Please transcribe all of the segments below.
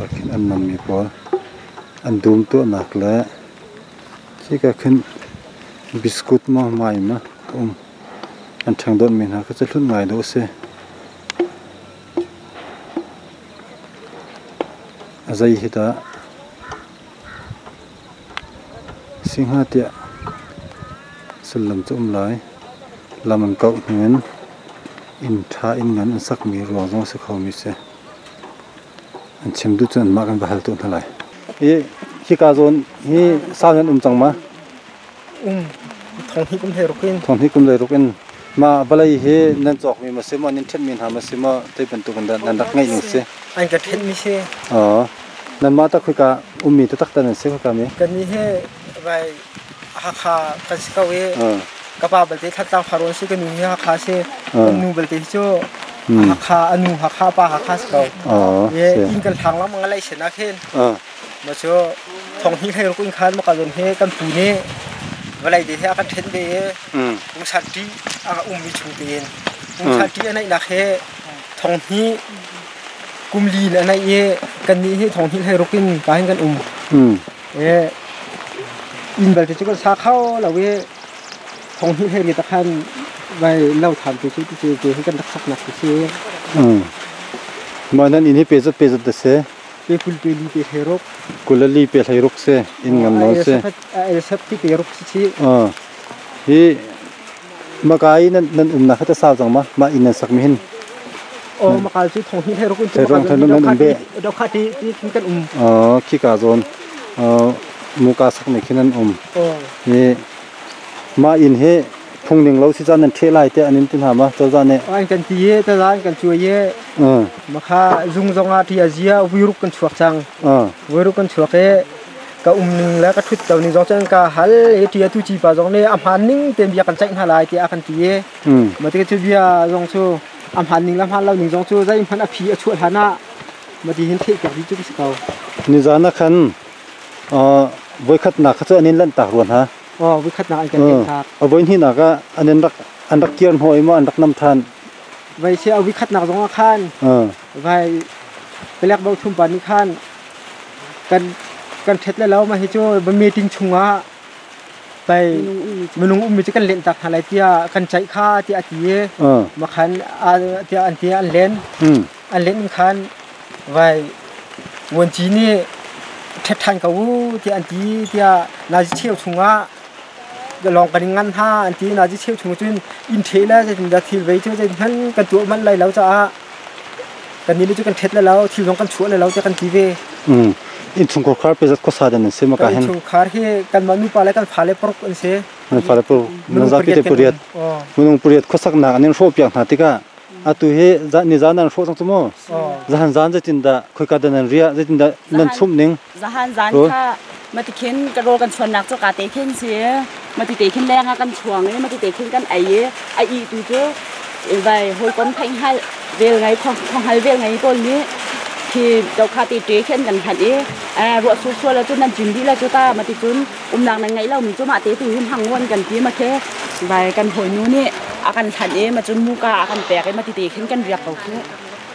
Khika khin an nammi pawl an dum tuahnak le khika khin biskut maw mai maw a um. An ṭhangdonhmi hna kha cu hlut ngai dawh a si. A zei hi dah si hnga tiah sullam cu um lai. Lam an kauh hnu in inn ṭha inn ngan an sakmi ruang zong a si khomi si. An chim duh cun anmah kan va hal tuah hna lai. Hi hika zawn hi sau nan um cang ma? Um thong hnih kum hlei ruk in. Thong hnih kum hlei ruk in. Mah vawlei hi nan cawkmi ma si maw, nan ṭhenmi hna ma si maw, zei bantuk in dah nan rak ngeih ning si? An ka ṭhenmi si. Oh. Nanmah tak khika ummi taktak ta nan si khika mi? Kannih hi vai Hakha kan si ko i ka pa balte Thantlang Farrawn si, ka nu hi Hakha si. Kan nu balte hi cu Hakha, a nu Hakha, pa Hakha si ko. Inn kan hlang lengmang a leisen ah khin. Ma cu thong hnih hlei ruk in khan maka zawn hi kan pu nih vawlei te hi a kan ṭhen ve i pungsan ṭi a ummi chung tein pungsan ṭi a neihnak hi thong hnih kum li in a neih i kannih hi thong hnih hlei ruk in ka hin kan um. Inn belte cu kan sa kho lo i thong hnih hlei riat ah khan vai lo than te cu ti te hi kan rak saknak cu si. Mah nan inn hi pe zat pe zat da si? Pe 20 pe li pe hlei ruk. 20 le li pe hlei ruk si. Inn ngam nawn si. El sep ti pe ruk si si. Hi maka i nan nan umnak kha ta sau cang ma? Mah inn nan sak mi hin. Oh, maka cu thong hnih hlei ruk in cu maka nan um be. Do kha ti ti kan um. Oh, khika zawn. Muka sak mi khi nan um. Hi mah inn hi phungning lo si caan nan ṭheh lai tiah an in ti hna ma cozah nih? An kan ti i cozah an kan cuai i makha zung zong ah ṭi a zia vuiruk kan chuak cang. Vuiruk kan chuak i ka um ning le ka ṭhut ko ning zong cu ka hal i ṭi atu ci pa zong nih a hmaan ning tein bia kan ceih hna lai tiah a kan ti i mah tikah cu bia zong cu a hmaan ning le hmaan lo ning zong cu zeihmanh a phi a chuah hlan ah mah ti hin theih piak dih cu ka si ko. Nizan ah khan voikhatnak kha cu an in lanhtak rua hna. Oh, voikhatnak an kan lanhtak. A voihnihnak ah an in rak an rak kir hnawh i maw an rak nam ṭhan. Vai si a voikhatnak zong ah khan vai palek bo thum pa nih khan kan kan ṭhet le lo ma hi cu meeting chungah pai minung ummi cu kan lenh tak hna lai tiah kan ceih kha tiah a ti i makhan tiah an ti an len an len in khan vai vuanci nih ṭhet ṭhan ko u tiah an ti tiah nazi cheu chungah lawng kan in ngan hna an ti. Nazi cheu chung cun inn ṭhe le zeitindah thil vei cu zeihmanh kan tuah manh lai lo caah kan nih cu kan ṭhet le lo thil zong kan chuah le lo tiah kan ti ve. Innchungkhar khar pe zat khuasa den an si maka hin? Innchungkhar hi kanmah nupa le kan fale paruk an si. Nan fale paruk, nan zapi te pariat. Minung pariat khuasaknak an in hrawhpiak hna tikah atu hi ni zan nan hrawh cang cu mu? Zahan zan zeitindah khoika dah nan riah, zeitindah nan chumh ning? Zahan zan kha matikhin ka rawl kan chuannak cu ka te khin si. Mati te khin leng ah kan chuang i mati te khin kan ei i a ih tu cu vai hawikom theih hngalh vel ngei khonghal vel ngei pawl nih khi dokha te te khin kan hngalh i ruah sur sual cu nan cin dih la cu ta mati cun umnak nan ngeih lomi cu mah te tu hum hang ngon kan ti ma khe vai kan hawinu nih a kan hlanh i ma cun muka a kan pek i mati te khin kan riak ko khi.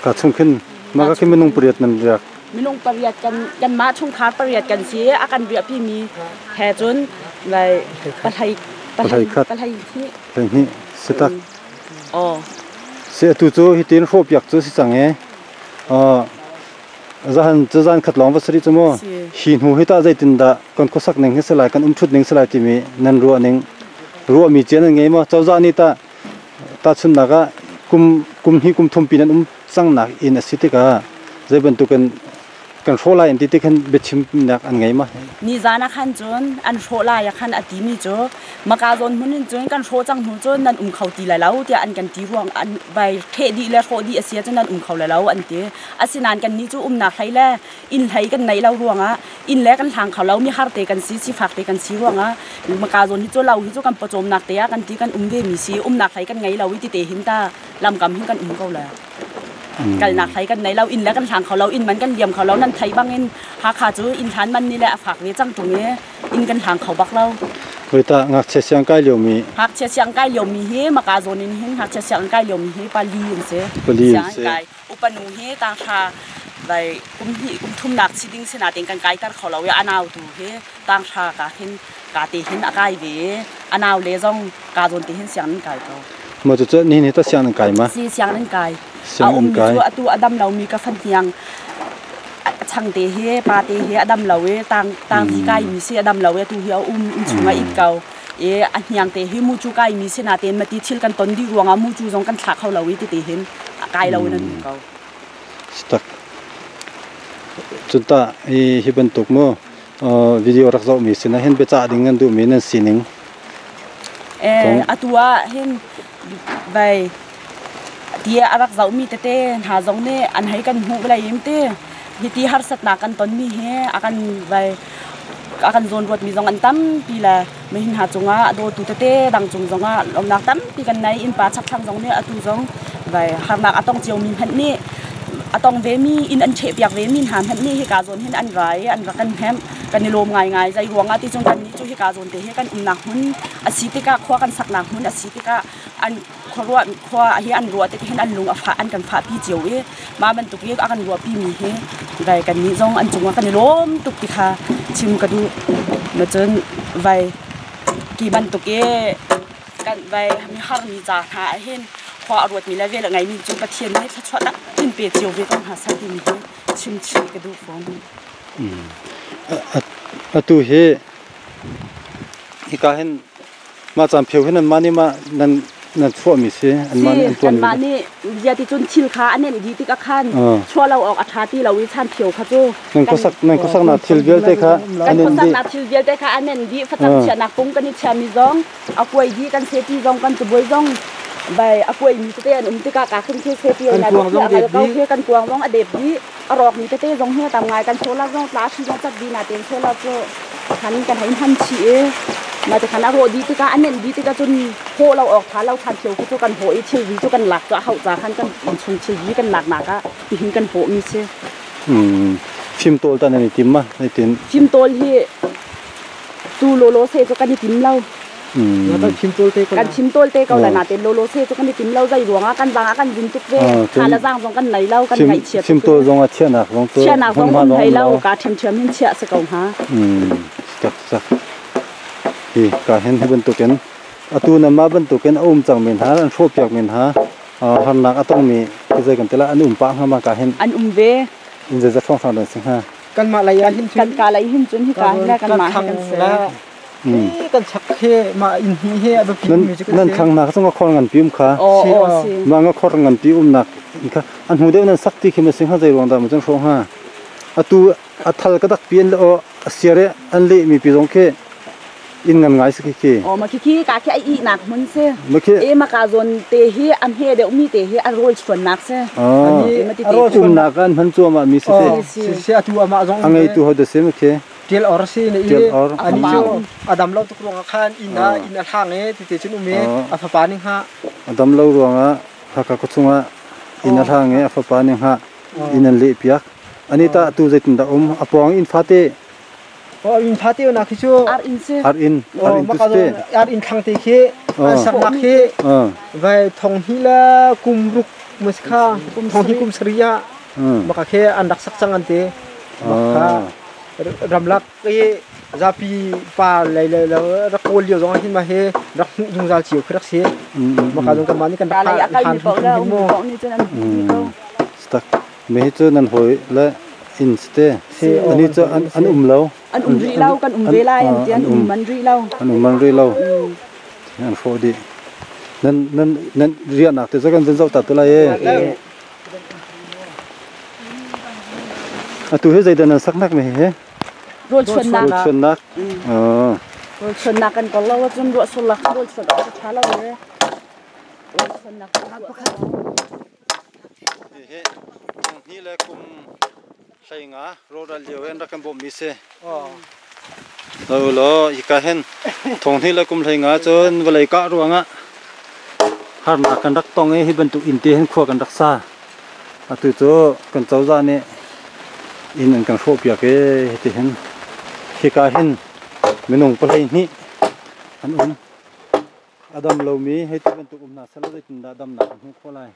Ka chung khin ma ka khin minung pariat nan riak. Minung pariat kan kanmah chungkhar pariat kan si a kan riahpi mi he cun lai pahlei pahlei khat pahlei hnih pahlei hnih si tak. Oh. Si atu cu hitin hrawhpiak cu si cang e zahan cu zan khat lawng va sari cu mu hi hnu hi ta zeitin dah kan khuasak ning hi si lai, kan umthut ning si lai timi nan ruah ning ruah mi cia nan ngei maw? Cozah nih ta tahchunhnak ah kum kum hnih kum thum pi nan um cangnak inn a si tikah zei bantukin kan hrawh lai an ti ti khan biachimnak an ngei ma? Nizan ah khan cun an hrawh lai ah khan a timi cu maka zawn hmun in cun kan hrawh cang hnu cun nan um kho ti lai lo tiah an kan ti ruang an vai ṭheh dih le hrawh dih a si ahcun nan um kho lai lo an ti. Asinain kannih cu umnak hlei le inn hlei kan neih lo ruangah inn le kan hlang kho lo mi har te kan si, sifak te kan si ruangah maka zawn hi cu lo hi cu kan pawcawmnak te ah kan ti kan um ve mi si, umnak hlei kan ngei lo i ti te hin ta lamkam hin kan um ko le kalnak hlei kan nei lo, inn le kan hlang kho lo, inn man kan liam kho lo. Nan thei bangin Hakha cu inn hlan man ni le a fak ve cang tung i inn kan hlang kho bak lo. Koita ngakchia siang kai lio mi? Ngakchia siang kai lio mi hi maka zawn in hin ngakchia siang kai lio mi hi pali an si. Pali an si. Kai upanu hi tanghra Vai kum hnih kum thumnak si ding si nain kan kaiter kho lo i a nau tu hi tanghra ka hin ka te hin a kai ve i a nau le zong ka zawn te hin sianginn kai ko. Ma cu ni ni ta sianginn kai ma? Si sianginn kai. A um mi cu atu a dam lo mi ka fan hniang chang te hi pa te hi a dam lo i tang tang hi kai mi si a dam lo i atu hi a um in chung a it ko. I a hniang te hi mu cu kai mi si na ten mati thil kan ton dih ruangah mu cu zong kan thla kho lo i ti te hin a kai lo in an um ko. Tak. Cunta hi hi bantuk mu video rak zoh mi sin ah hin biacah ding nan duh mi nan sining. Atu ah hin vai ti a rak zoh mi tete hna zong nih an hei kan hmuh vawlei im ti hi ti harsatnak kan ton mi hi a kan vai a kan zawn ruat mi zong an tampi le mihin hna cungah a dawtu tete dang cung zongah lawmnak tampi kan nei. Innpa chakthlang zong nih atu zong vai harnak a tong cio mi hmanh nih a tong ve mi inn an ṭhehpiak ve mi hna hmanh nih hika zawn hin an ra i an rak kan hnemh. Kan i lawm ngaingai. Zei ruangah ti cun kannih cu hika zawn te hi kan umnak hmun a si tikah, khua kan saknak hmun a si tikah, an khuaruah khua hi an ruah tik hin an lung a fah, an kan fahpi cio i mah bantuk i a kan ruahpi mi hi vai kannih zong an cungah kan i lawm tuk ti kha chim ka duh. Na cun vai ki bantuk i kan vai mi har mi ca hna ah hin khua a ruat mi le vel a ngei mi cu Pathian nih thluachuah tak in pe cio ve ko hna seh timi hi chim chih ka duh fawn. Atu hi hika hin mah caan pheu hin anmah nih mah nan nan chuahmi si anmah nih an tuanmi. Kanmah nih bia ti cun thil kha a nenh dih tikah khan chuah lo awk a ṭha ti lo i chan pheu kha cu nan khuasak nan khuasaknak thil vialte kha kan khuasaknak thil vialte kha a nenh dih. Facang chiahnak pung kan i chiahmi zong a kuai dih, kan seti zong, kan cabuai zong bai a kuai mi tete an um tikah ka khin thil seti na dep kan kuang zong a dep dih, a rawk mi tete zong hi a tam ngai. Kan solar zong tla hri zong cat dih na ten solar cu khan kan hei hman chih i ma te khan a rawh dih tikah, a nenh dih tikah cun hawh lo awk tha lo. Than thil cu kan hawh i thilri cu kan lak cu a hauh ca khan kan inn chung thilri kan lak nak ah tihin kan hawh mi si. Fim tawl ta nan i tim ma nan tin? Fim tawl hi tu lolo se cu kan i tim lo. Kan chim tawl te ko. Kan chim tawl te ko la na te lolo se cu kan i tim lo. Zai ruangah kan zang ah kan vun tuk ve kha la zang zong kan nei lo, kan ngaih chia. Chim tawl zong a chiahnak zong cu chiahnak zong um thei lo, ka ṭhiam ṭhiam hin chiah si ko hnga. Tak tak hi ka hen hi bantukin atu na ma bantukin a um cang men ha, an hrawh piak men ha, harnak a tong mi zai kan tela an um pa hnga ma ka hen? An um ve. In zai za thong thong dan sing ha? Kan mah lei ah hin kan ka lei hin cun hi ka hin la kan mah hi kan se. Kan chak he ma in hi he a biapi mi cu nan thlang nak cu nga khor ngan pi um kha. Ma nga khor ngan pi um nak kha an hmu deuh nan sak ti khi ma sing ha? Zei ruang dah ma cun hrawng ha atu a thal ka dak pi an le o a siare an le mi pi zong khi in ngan ngai si khi khi. O ma khi khi ka khi ai i nak mun se. Ma khi e ma ka zon te hi am he deuh mi te hi a rol chuan nak se. Um nak an hman chuama mi si te. Si atu ama zong a ngei tu ho de se ma khi? Tial or si ne i ani cu adam lo tuk ruang khan in a in a hlang e ti te chun um e a fapa ning ha. Adam lo ruanga haka ko chunga in a hlang e a fapa ning ha in an le piak ani ta tu zeitin da um a pawng in fate? O in fate na khi chu ar in se. Ar in, ar in tu ste ar in thlang te khi an sak nak khi vai thong hi la kum ruk muskha thong hi kum sariya maka khe an rak sak chang an te maka ramlak i zapi pa lei lei lo rak kawl lio zong hin ma he rak hmuh zungzal cio khi rak si maka zong kan mah nih kan rak han hin mu. Tak me hi chu nan hoi le in ste ani chu an um lo? An um ri lo, kan um ve lai an ti, an um man ri lo. An um man ri lo, an fo di nan nan nan rianak te kan zan zau ta tu lai e. Atu he zeidan nan sak nak me he? Rol chuan nak. Rol chuan nak. Rol chuan nak kan kol lo cun ruah sul lak rol chuan awk tha lo e rol chuan nak. He ni le kum hleinga ro ral lio en rak kan bom mi se lo lo ika hen thong ni le kum hleinga chun valei ka ruanga har na kan rak tong e hi bantuk in te hen khua kan rak sa. Atu chu kan chawza ne in an kan hro piak e ti hen hika hen minung palai ni an um adam lo mi he ti bantuk um na sala tin da dam na hu kholai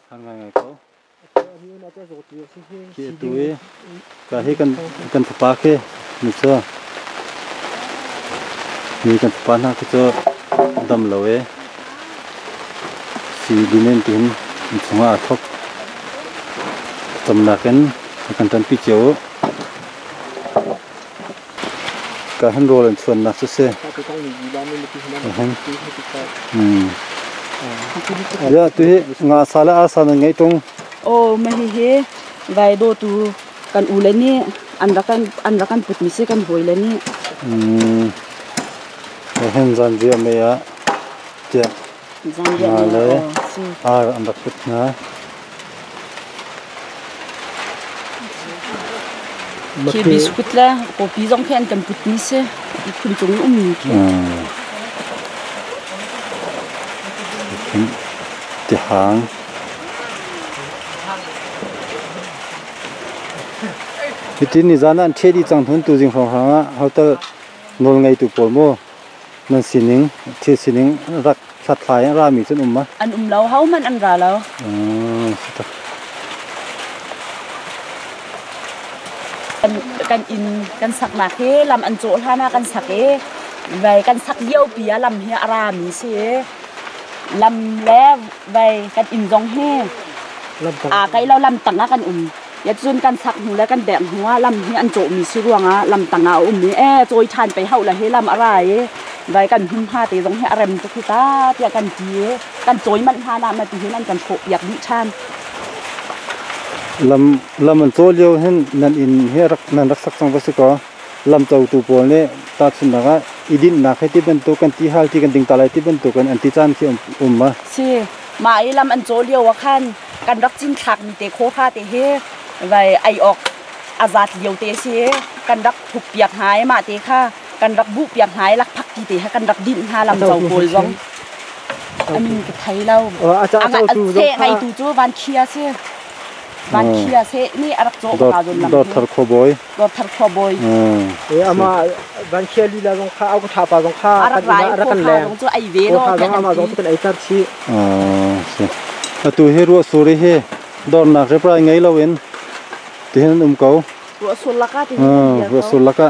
har ngai ngai ko. Khi atu i ka hi kan kan fapa khi mi cu mi kan fapa hna khi cu dam lo e si dinen tihin in chungah aa thok camnak in a kan ṭanpi cio u. Ka hin rawl an chuannak cu si. Ya tu hi nga sa le arsa nan ngeih ṭung. Aw ma hihi vai dawtu kan u le nih an rak kan an rak kan putmi si kan hawi le nih. Hin zanriah mei ah tiah Zanriah nga mei le ah aw si. Ar an rak put hna. Khi biscuit le kawpi zong khi an kan putmi si. Phun cung ummi khi. Tihang. Hitin ni zan an ṭhe dih cang thun tu zing hrawnghrang ah hotel nawl ngeitu pawl mu nan sining thil sining rak hlathlai in rami cun um ma? An um lo, hohmanh an ra lo. Kan inn kan saknak hi lam an cawh hlan ah kan sak i vai kan sak lio pi ah lam hi a rami si i lam le vai kan inn zong hi aa kai lo, lam tang ah kan um. Ya cun kan sak hnu le kan deng hnu ah lam hi an cawhmi si ruangah lam tang ah a um i e cawi ṭhan pei hauh la hi lam a ra i vai kan hmunhma te zong hi a rem tuk hi ta tiah kan ti i kan cawi manh hlan ah ma ti hin an kan hrawh piak dih ṭhan. Lam lam an caw lio hin nan inn hi rak nan rak sak cang va si kaw lam cotu pawl nih tahchunhnak ah i dinhnak he ti bantuk kan ti hal ti kan ding ta lai ti bantuk in an ti caan khi um ma? Si, mah i lam an caw lio ah khan kan rak cinthlakmi te khawhra te hi vai ei awk a zat lio te si, kan rak thuk piak hna i mah te kha kan rak buh piak hna i lakphak ti te kha kan rak dinh hna. Lam co pawl zong a min ka thei lo. Se ngeitu cu Van Khia si, Van Khia se nih a rak cawh ka zawn lam. Dawr Thar Khuabawi. Dawr Thar Khuabawi. E ama Van Khia lila zong kha au ka tha pa zong kha a rak ra i a rak kan khawhra leng zong cu ei ve khawhra no zong ama zong cu kan ei tar chi. Si. Atu hi ruah sur hi dornak reprai ngei lo in tihin um ko. Ruah sur laka ti. Ruah sur laka.